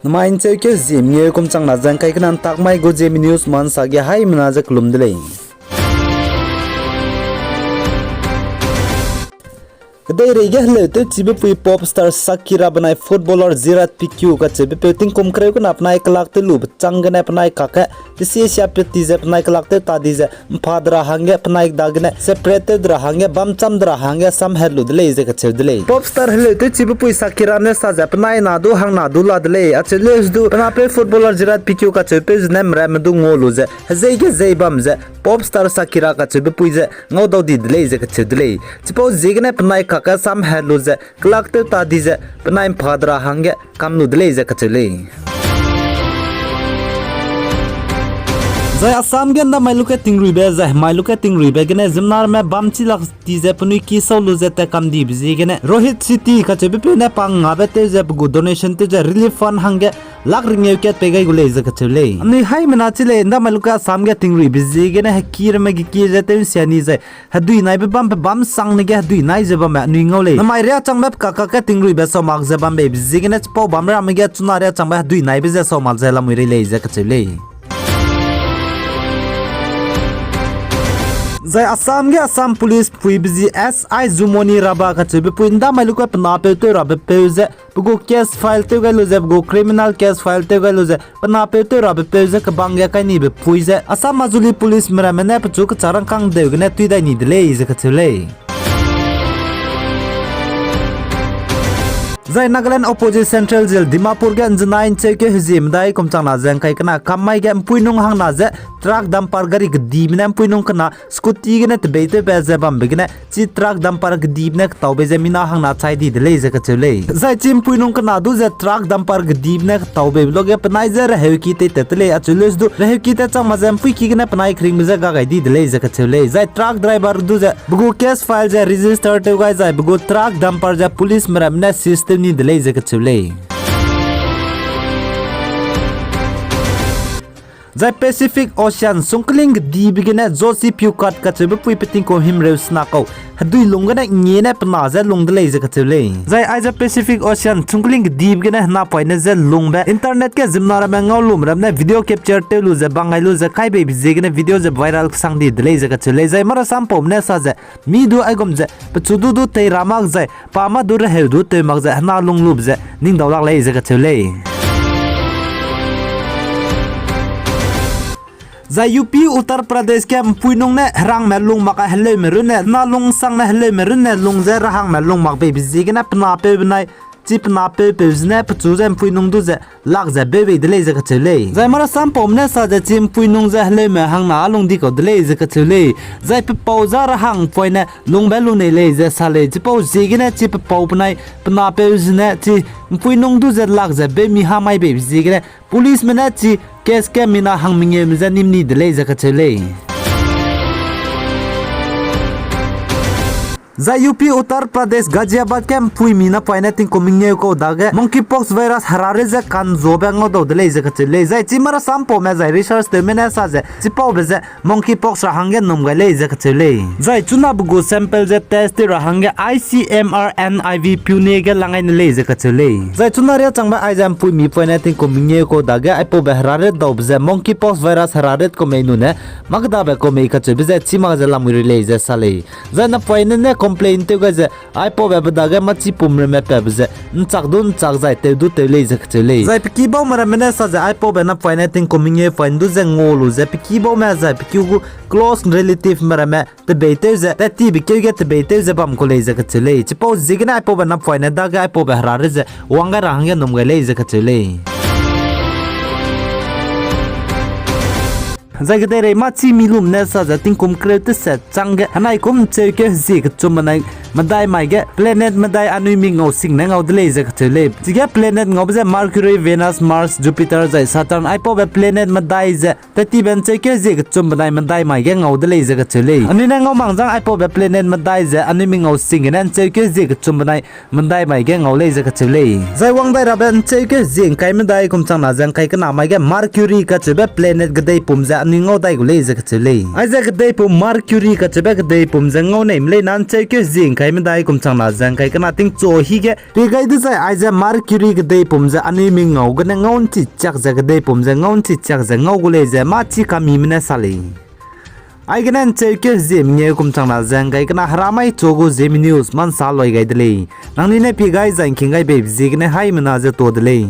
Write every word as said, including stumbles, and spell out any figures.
Namai ’ncheukeu zie mengeu kum chang na ze ’ngkai kena ’ntak mai gu Zeme News ma ’nsa ge haimena ze kelum de lei. Kedeirei ge heleu tewchibe pui pop star Shakira benai footballer Gerard Piqué kacheubepeu tingkum kereu kena penai kelak tew lube chang gene penai kakge, desie siape ti ze penai kelak tew ta di ze, ’mpa de ra hangge penai dagene separate tew de ra hangge, bamcham de ra hangge samhat lu de lei ze kacheu de lei. Pop star heleu tewchibe pui Shakira ne sa ze penai na du hangna du la de lei, acheu leu du, penapeu footballer Gerard Piqué kacheupeu zene meramme du ngau lu ze, hezei ge zei bam ze, pop star Shakira kacheube pui ze ngaudau di de lei ze kacheu de lei. Chipau ziegene penai kakge samhat lu ze, kelak tew ta di ze, penai ’mpa de ra hangge kam lu de lei ze kacheu lei. Zai Assam ge ’ndamai luke tingruibe, zai hemai luke tingruibe gene ziemmename bam chi lak ti ze penui ki sau lu ze tat kam dibe ziegene Rohit Shetty kacheubepeu ne pa ngabe tew ze pe gu donation tew ze relief fund hangge lak ringeu kat pei gai gu lei ze kacheu lei. Anui haimena chi lei, ’ndamai luke Assam ge tingruibe ziegene heki ramme ge ki ze tew ’nsia ni zai hedui naibe bambe bam sangne ge hedui nai ze bamme anui ngau lei. Namai riâ changbe pe kakge tingruibe sau mak ze bambeibe ziegene chipau bam ramme ge chuna riâ changbe hedui naibe ze sau mak ze lamui rei lei ze kacheu lei. Zai Assam ge Assam Police puibe zi S I Jumoni Raba kacheube pui ’ndamai luke penapeu tew rabepeu ze pe gu case file tew gai lu ze pe gu criminal case file tew gai lu ze penapeu tew rabepeu ze kebang ge kai nibe pui ze Assam Majuli Police meramme ne pechu kechâ rangkâng deu gene tui dai ni de lei ze kacheu lei. Zai Nagaland opposite Central Jail Dimapur ge ’nzenai ’ncheukeu hezie medai kum chang na ze ’ngkai kena kam mai ge ’mpuinung hangna ze truck dumper gari kedibe ne ’mpuinung kena scooty gene tebeitewbe ze bambe gene chi truck dumper kedibe ne ketaube ze mina hangna chai di de lei ze kacheu lei. Zai chi ’mpuinung kena du ze truck dumper kedibe ne ketaubeibe luge penai ze reheuki teitat te lei, acheu leu du reheuki tat chang ma ze ’mpuiki gene penai keringbe ze ga gai di de lei ze kacheu lei. Zai truck driver du ze pe gu case file ze register tew gai zai pe gu truck dumper ze police meramme ne seize tew ni de lei ze kacheu lei. Zai Pacific Ocean sungkling kedibe gene Josie Peuchaert kacheube pui pe tingkum himreu sena kau hedui lung gene ngie ne pena ze lung de lei ze kacheu lei. Zai aize Pacific Ocean sungkling kedibe gene henapoine je lungbe internet ge ziemmena ramme ngau lum ramme ne video capture tew lu ze bang gai lu ze kaibeibe ziegene video ze viral kesang di de lei ze kacheu lei. Zai marasampaume ne sa ze mi du aigum ze pechu du du tei ra mak zai pa mâ du reheu du tew mak ze hena lung lube ze ning dau lak lei ze kacheu lei. Zai U P Uttar Pradesh ge ’mpuinung ne herangme lung mak a heleume runne na lung sangne heleume runne lung ze rehangme lung mak beibe ziegene penapeu benai chi penapeupeu zene pechu ze ’mpuinung du ze lak ze beu bei de lei ze kacheu lei. Zai marasampaume ne sa ze chi ’mpuinung ze heleume hangna a lung di kau de lei ze kacheu lei. Zai pepau za rehangpoine lungbe lu nei lei ze sa lei. Chipau ziegene chi pepau benai penapeu zene chi ’mpuinung du ze lak ze beu mi ha mai beibe ziegene policeme ne chi case ge mina hang mengeume je nim ni de lei ze kacheu lei. Zai U P Uttar Pradesh Ghaziabad ge ’mpuimi napoine tingkum mengeu kau dage monkeypox virus herare ze kanzuabe ngaudau de lei ze kacheu lei. Zai chi marasampaume zai research tewme ne sa ze chipaube ze monkeypox ra hangge num gai lei ze kacheu lei. Zai chuna pe gu sample ze test tew ra hangge I C M R N I V Pune ge lang gai ne lei ze kacheu lei. Zai chuna riâ changbe aize ’mpuimi poine tingkum mengeu kau dage aipaube herare daube ze monkeypox virus herare kum mei nune mâ kedabe kum mei kacheube ze chî mak ze lamui rei lei ze sa lei. Zai napoine ne complain tew gai ze aipaube pe dage mâ chipum ramme patbe ze ’nchak du ’nchak zai tew du tew lei ze kacheu lei. Zai pe kibaume ramme ne sa ze aipaube napoine tingkum mengeu poine du ze ngau lu ze pe kibaume zai pe ki gu close relativeme ramme tebeitew ze, tat tibe keu ge tebeitew ze bam kau lei ze kacheu lei. Chipau ziegene aipaube napoine dage aipaube herare ze wang gai ra hangge num gai lei ze kacheu lei. Zai kedeirei mâ chi mi lum ne sa ze tingkum kereu teset changge henai kum ’ncheukeu hezie kechum benai medai mai ge planet medai anui mi ngau sing ne ngau de lei ze kacheu lei. Chige planet ngaube ze Mercury, Venus, Mars, Jupiter zai Saturn aipaube planet medai ze tat tibe ’ncheukeu hezie kechum benai medai mai ge ngau de lei ze kacheu lei. Anui ne ngau mang zang aipaube planet medai ze anui mi ngau sing gene ’ncheukeu hezie kechum benai medai mai ge ngau lei ze kacheu lei. Zai wang dai rabe ’ncheukeu hezie ’ngkai medai kum chang na ze ’ngkai kena mai ge Mercury kacheube planet kedeipum ze anui ngau dai gu lei ze kacheu lei. Aize kedeipum Mercury kacheube kedeipum ze ngau neime lei na ’ncheukeu hezie ’ngkai Aimedai kum chang na ze ngkai kena tingchu hige pie gai dezai aize Mercury kedeipum ze anui mi ngau gene ngau nchi chiak ze kedeipum ze ngau nchi chiak ze ngau gu lei ze mâ chi kamime ne sa lei. Aigene ncheukeu hezie mengeu kum chang na ze ngkai kena heramai chu gu Zeme News mâ nsa loi gai de lei. Nangnui ne pie gai zai ngking gai beibe ziegene haimena ze ta de lei.